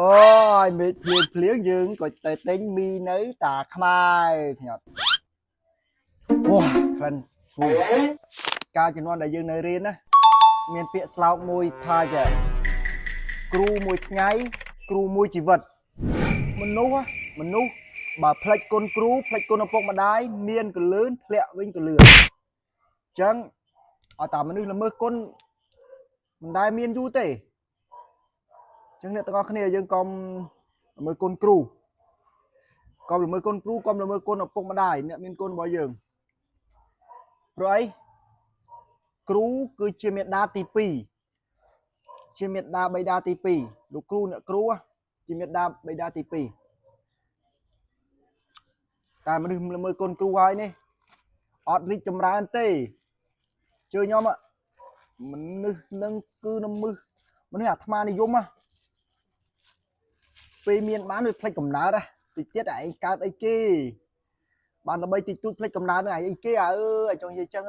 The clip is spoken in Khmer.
អូយមេឃភ្លៀងភ្លៀងយើងក៏ទៅទិញមីនៅតាខ្មែរខ្ញុំអូក្លិនស្រួយកាលជំនាន់ដែលយើងនៅរៀនណាមានពាក្យស្លោកមួយថាចេះគ្រូមួយថ្ងៃគ្រូមួយជីវិតមនុស្សហ៎មនុស្សបើផ្លិចគុណគ្រូផ្លិចគុណឪពុកម្ដាយមានកលឿនធ្លាក់វិញកលឿនអញ្ចឹងឲ្យតាមនុស្សល្មើសគុណមិនដែលមានយូរទេ អញ្ចឹងអ្នកទាំងអស់គ្នាយើងកុំល្មើសគុណគ្រូកុំល្មើសគុណគ្រូកុំល្មើសគុណឪពុកម្ដាយអ្នកមានគុណរបស់យើងព្រោះអីគ្រូគឺជាមេដាទី2ជាមេដាបៃតាទី2លោកគ្រូអ្នកគ្រូជាមេដាបៃតាទី2តែមនុស្សល្មើសគុណគ្រូហើយនេះអត់រីកចម្រើនទេជឿខ្ញុំមនុស្សនឹងគឺនមឹសមនុស្សអាត្មានិយមហ៎ ពេលមានបានវាផ្លេចកំណើតហ៎តិចទៀតឯងកើតអីគេបានដើម្បីតិចតួចផ្លេចកំណើតនឹងឯងអីគេអើយចង់និយាយចឹង